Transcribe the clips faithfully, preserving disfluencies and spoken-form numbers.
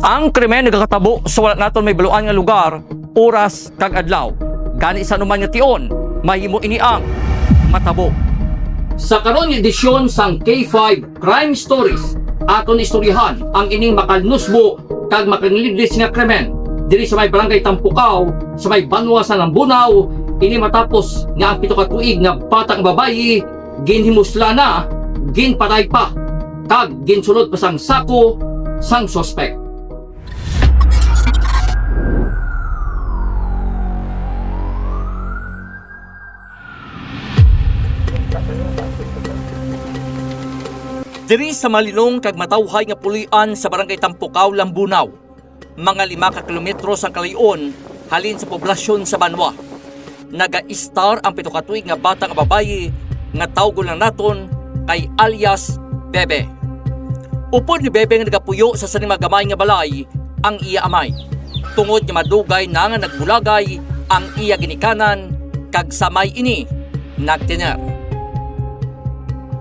Ang krimen nagakatabo sa wala naton mahibaluan nga lugar, oras, kag adlaw. Gani sa anuman nga tion, mahimo ini ang matabo. Sa karon nga edisyon sang K five Crime Stories, aton istoryahan ang ining makalnusbo kag makangliblis nga krimen diri sa may Barangay Tampukaw, sa may banwa sa Lambunao. Ini matapos nga ang pito ka tuig nga bata nga babayi ginhimusla na, ginpatay pa, kag ginsulod pa sang sako sang suspek. Diri sa malinong kag matawhay nga puloy-an sa Barangay Tampukaw, Lambunao, mga lima ka kilometro sang kalayon halin sa poblasyon sa banwa, nagaistar ang pito ka tuig nga bata nga babayi nga tawgon lang naton kay alias Bebe. Upod ni Bebe nga nagapuyo sa sani magamay nga balay ang iya amay, tungod nga madugay na nga nagbulagay ang iya ginikanan kag sa may ini nagtener.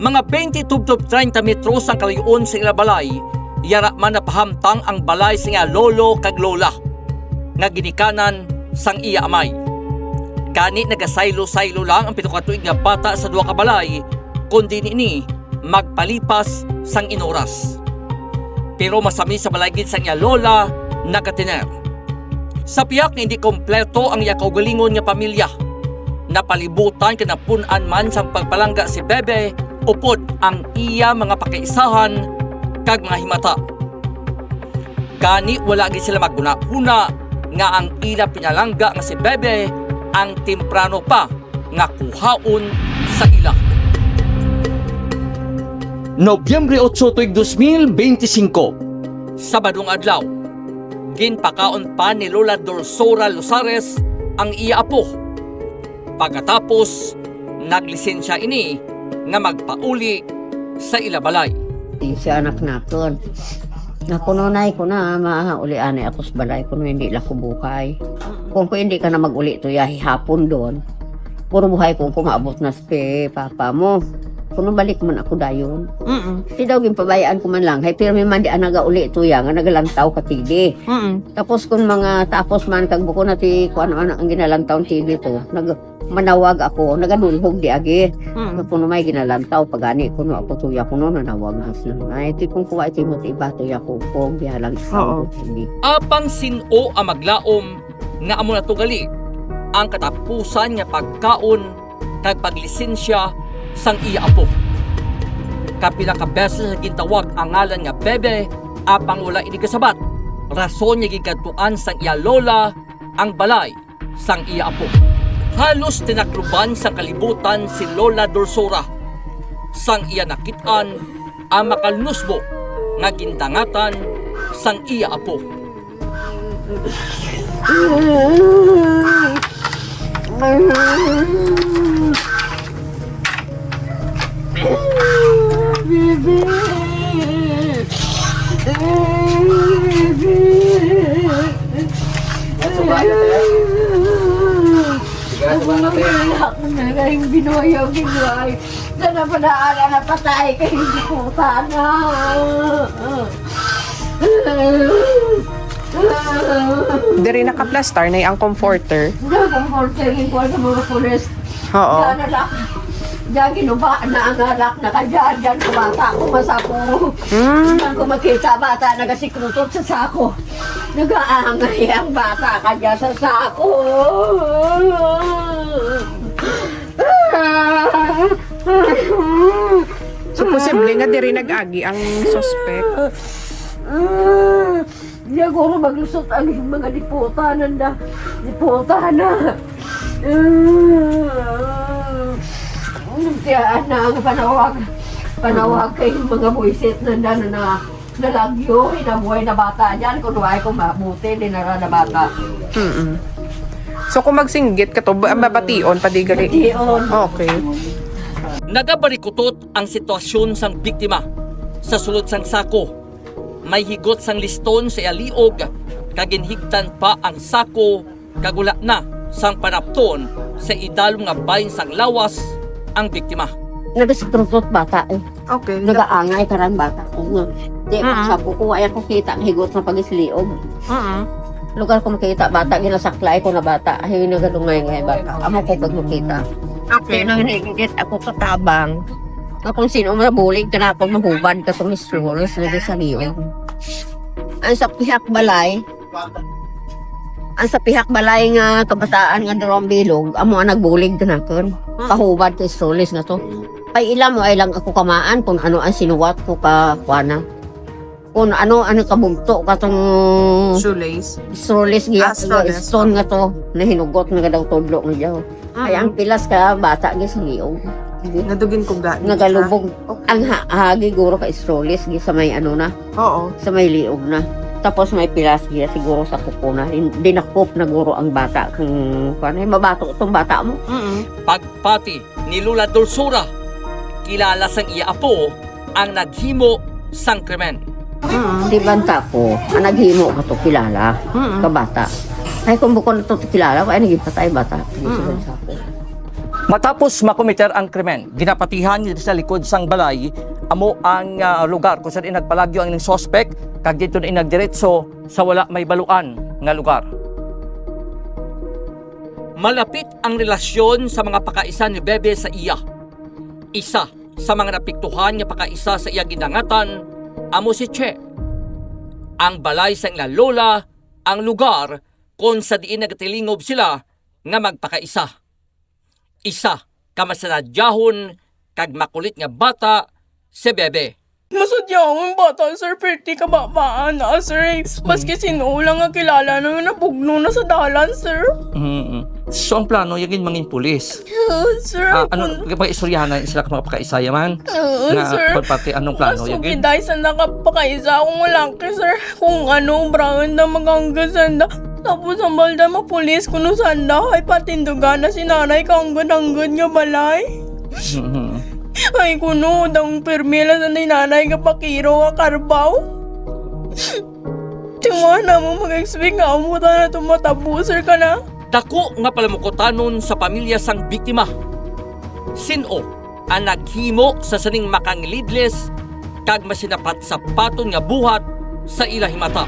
Mga twenty tubtob treinta metros ang kalayon sa ila balay, yara man napahamtang ang balay sa iya lolo kag lola nga ginikanan sang iya amay. Gani nagasaylo-saylo lang ang pito ka tuig nga bata sa duha ka balay, kundi ini magpalipas sang inoras. Pero masami sa balay gid sang iya lola nagkatener. Sa pihak nga hindi kompleto ang iya kaugalingon nga pamilya, napalibutan kag napun-an man sang pagpalangga si Bebe upod ang iya mga pakaisahan kag mga himata. Gani wala gid sila maghunahuna nga ang ila pinalangga nga si Bebe ang temprano pa nga kuhaon sa ila. Nobyembre otso tuig dos mil beinti singko. Sabadong adlaw, ginpakaon pa ni Lola Dulsora Losares ang iya apo. Pagkatapos, naglisensya ini nga magpauli sa ila balay. Di siya anak nakon. Nga kuno, "Nay, kuno, mauli anay ako sa balay, kuno hindi lang ko buhay. Kung ko hindi ka na mag-uli to, ya, hihapon doon. Puro buhay kung kumaabot na si papa mo. Kuno balik man ako dayon." Mm-mm. Si daw ginpabayaan ko man lang, hay pirmi man di ang nagauli to, ya, nga nagalantaw ka T V. Mm-mm. Tapos kung mga tapos man, kag buko na ti, kuan man ang ginalantaw T V to, nag-, manawag ako, naganulhog di agi. Mm. Nga kuno may ginalantaw, pagani kuno ako tuya kuno nanawag na sila. Ay, tipong kuha iti mo ti iba tuya ko, kung biya lang sa Oo. Hindi. Apang sin-o ang maglaom nga amo na to gali ang katapusan nga pagkaon kag paglisensya sang iya apo. Kapila ka beses nga gintawag ang ngalan nga Bebe, apang wala ini kasabat, rason nga ginkadtuan sang iya lola ang balay sang iya apo. Halos tinakluban sang kalibutan si Lola Dulsora sang iya nakit-an ang makalnusbo nga gindangatan sang iya apo. Bibi! Bibi! Ang mga anak na kayong binuhay, binuhay. Sana pa na ara napatay kay hindi ko sana. Diri nakaplastar na ang comforter. Ang comforter, yung kuha sa mga pulis. Oo. Diyan na lang. Diyan ginuba na ang alak na ka diyan. Diyan ko bata ko masapuro. Hmm. Diyan ko makita bata nagasikrutot sa sako. Nagaangay ang bata ka diyan sa sako. So, posible nga diri nag-agi ang suspect. Siguro maglusot ang mga diputa nanda. Diputa na. Kaya na ang panawag. Panawag kay mga buwisit nanda na, na nalagyo, hinabuhay na bata dyan. Kung wala ko mabuti, di na na bata. Mm-mm. So, kung magsinggit ka to, ba-, mabation pa di gali? Bation. Okay. Nagabarikutot ang sitwasyon sang biktima. Sa sulod sang sako, may higot sang liston sa iya liog, kag ginhigtan pa ang sako, kag wala na sang panapton sa idalom nga bahin sang lawas ang biktima. Nagasikrutot bata, eh. Okay. Nagaangay karang bata ko nga. Di, Mm. sa buko, ay ako kita ang higot sa pagisliog. Mm. Lugar ko makita, bata, ginasaklay ko na bata. Ay, nagadungay nga yung bata. Amo ko pag makita. Okay. Kaya nang higit ako katabang. Nga kung sino mabulig ka na ako, mahubad ka itong istorya sa naging sa liog. Ang sa pihak balay, ang sa pihak balay nga kabataan nga dalawang bilog, amo ang nagbulig ka na kun. Kahubad ka istorya na to. Ay, ila mo, ay lang ako kamaan kung ano ang sinuwat ko ka, kuana. Kung ano, ano kabugto ka tong Shoelace. Stroles giya, Ah, stroles. Stone nga to, nahinugot nga daw tudlo nga daw. Ay, Mm. ang pilas ka bata, gi sa liog. Nadugin ko ga-, Nagalubog. Okay. Ang ha-, hagi guro ka stroles, gi sa may ano na, Oo. sa may liog na. Tapos may pilas giya siguro sa kuko na. Hin-, dinakop na guro ang bata. Kung, kuwan, ay, mabato tong bata mo. Mm-mm. Pagpati ni Lola Dulsura, kilala sang iya apo ang naghimo sang krimen. Mm. Di banta ko, ang naghimo ka to kilala, Mm. kabata. Ay, kung bukod na to kilala, ay nagipatay bata. Di Mm. sa ko. Matapos makomiter ang krimen, ginapatihan dito sa likod sang balay, amo ang, ah, lugar kung saan nagpalagyo ang ining suspek, kag dito na nagdiretso sa wala may baluan nga lugar. Malapit ang relasyon sa mga pakaisa ni Bebe sa iya. Isa sa mga napiktuhan nga pakaisa sa iya gindangatan amo si Che. Ang balay sang ila lola ang lugar kon sa diin nagatilingob sila nga magpakaisa. Isa ka masanadyahon kag makulit nga bata si Bebe. Masadya ang bata, sir, perti kababaan na, sir. Maski sino lang nga kilala na nga nabugno na sa dalan, sir. Mm-mm. So, ang plano, yung mangin pulis? Oo, sir. Ah, ano, Kung kapag istoryahan na sila kapag pakaisaya man? Oo, Nga, sir. Pagpati, anong plano, Mas yung sugiday sa nakapakaisa akong lalaki, sir. Kung ano, brown na magangga sanda. Tapos ang balda mapulis kuno sanda. Ay, patindugan na si nanay ka anggad-anggad nga balay. Mm-hmm. Ay, kuno, dang permi lang sa ni nanay nga pakiro nga karbaw. Tiwa na mo mag-expect nga amo ta na itong matabo, sir, ka na. Dako nga palamukutanon sa pamilya sang biktima. Sin-o ang naghimo sa sining makangilidlis kag masinapat-sapaton nga buhat sa ila himata?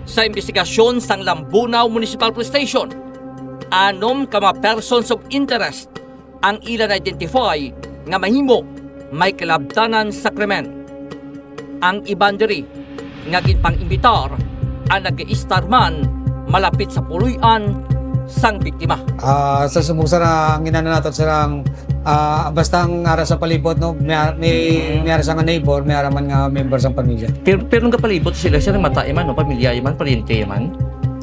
Sa imbestigasyon sang Lambunao Municipal Police Station, anom ka mga persons of interest ang ila na-identify nga mahimo may kalabtanan sa krimen. Ang iban diri nga ginpang-imbitar ang nag-iistar man malapit sa puloy-an sang biktima. Ah, sa subong, sir, ang inano naton, sir, ang, ah, basta ang ara sa palibot, no, may, may, Mm. may ara sa nga neighbor, may ara man nga member sang pamilya. Pero, pero nung kapalibot sila, sir, mata man, no, pamilya man, paryente man?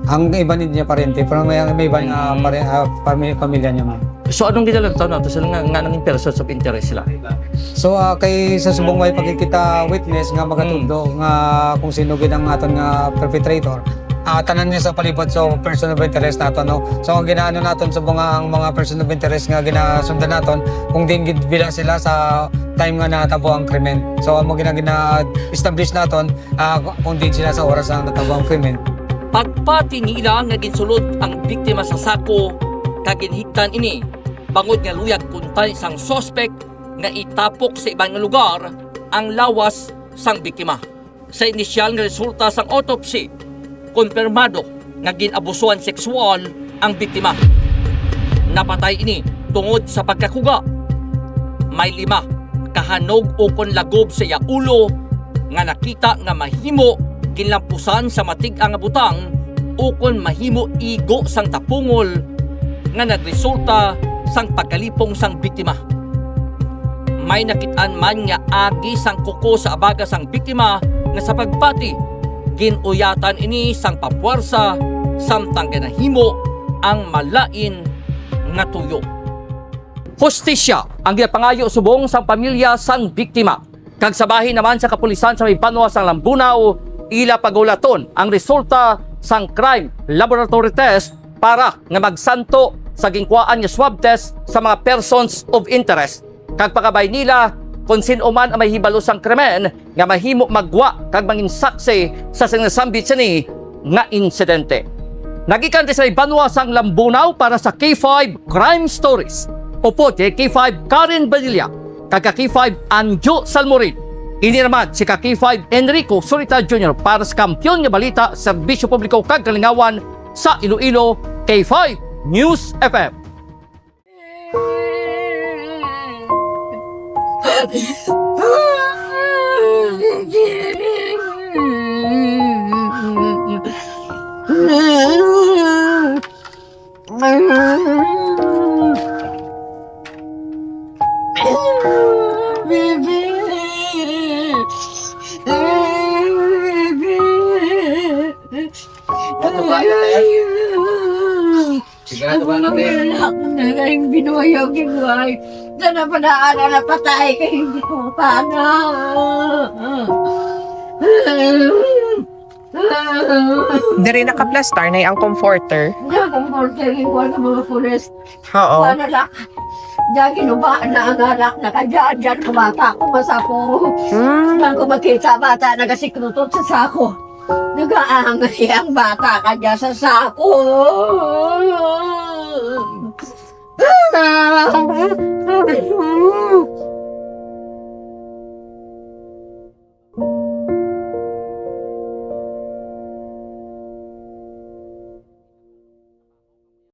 Ang iban hindi niya paryente, pero may, may iban nga Mm. pare-, ah, pami-, pamilya niya, ma'am. So, anong ginalantaw nato sila nga, nga nangin persons of interest sila? So, ah, kay sa subong way pagkikita witness nga magatudlo Mm. nga kung sino gid ang aton nga perpetrator, ah, tanan niya sa palibot, so person of interest nato, no? So, ang ginaano naton subong nga ang mga person of interest nga ginasundan naton, kung diin gid bila sila sa time nga natabo ang krimen. So, amo gina-, gina-establish naton, ah, kung diin sila sa oras nga natabo ang krimen. Pagpati nila nga ginsulod ang biktima sa sako kag ginhigtan ini bangod nga luyag kuntani sang suspek nga itapok sa iban nga lugar ang lawas sang biktima. Sa inisyal nga resulta sang autopsy, konpirmado nga gin-abusuhan sexual ang biktima. Napatay ini tungod sa pagkakuga. May lima ka hanog ukon lagob sa iya ulo nga nakita nga mahimo ginlampusan sa matig-a nga butang ukon mahimo igo sang tapungol nga nagresulta sang pagkalipong sang biktima. May nakit-an man nga agi sang kuko sa abaga sang biktima nga sa pagpati gin-uyatan ini sang papuwersa samtang ginahimo ang malain nga tuyo. Hustisya ang ginapangayo subong sang pamilya sang biktima. Kag sa bahin naman sa kapulisan sa may banwa sang Lambunao, ila pagulaton ang resulta sang crime laboratory test para nga magsanto sa ginkuhaan nga swab test sa mga persons of interest. Kag pagabay nila kung sin-o man ang may hibalo sang krimen nga mahimo maggwa kag mangin saksi sa sinasambit sini nga insidente. Nagikan di sa banwa sang Lambunao para sa K five Crime Stories. Upod kay K five Karen Badilla. kag ka K five Anjo Salmorin. Ini naman si ka K five Enrico Surita Junior para sa Kampiyon nga Balita, Serbisyo Publiko kag Kalingawan sa Iloilo, K five News F M. Sigurado ba na, te? Ako na lang binuhay ang gibuhay. Sana pa na, ana, napatay kay hindi ko pa na. Diri nakaplastar na ang comforter. Nga, comforter, ikuha ng mga pulis. Oo. Kuha na lang. Diyan, ginuba na ang anak na kadyan. Diyan, kumata ko, masapo. Hmm. Nang ko makita, bata, nagasikrutot sa sako. Nagaangay ang bata kadya sa sako.